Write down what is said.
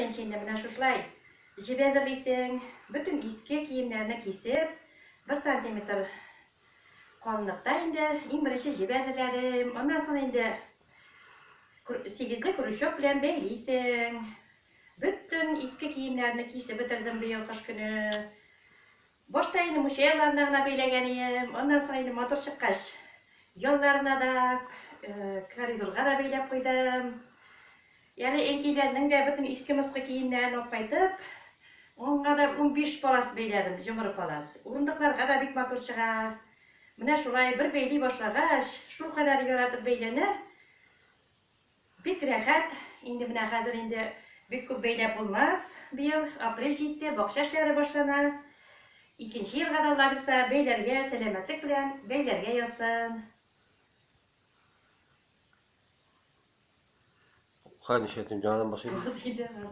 беренче инде менә шушылай җеп әзерлисең. Бөтен иске киемнәрне кисеп, бер сантиметр калынлыкта инде иң беренче җеп әзерләдем. Аннан соң инде сигезле крючок белән бәйлисең. Бөтен иске киемнәрне кисеп бетердем быел кыш көне. Башта инде муча ялларына гына бәйләгән ием, аннан соң инде матур чыккач, ялларына да, коридорга да бәйләп куйдым. Әле әнкәйләрнең дә бөтен иске-москы киемнәрен алып кайтып, аңа да 15 палас бәйләдем, җомры палас. Урындыкларга да бик матур чыга. Менә шулай бер бәйли башлагач, шулкадәр яратып бәйләнә. Бик рәхәт, инде менә хәзер инде бик күп бәйләп булмас, быел апрель җитте, бакча эшләре башлана. Икенче елга да Алла бирса, бәйләргә, сәламәтлек белән бәйләргә язсын. Хәер, нишләтим, яңадан басыйм. Бас инде, бас.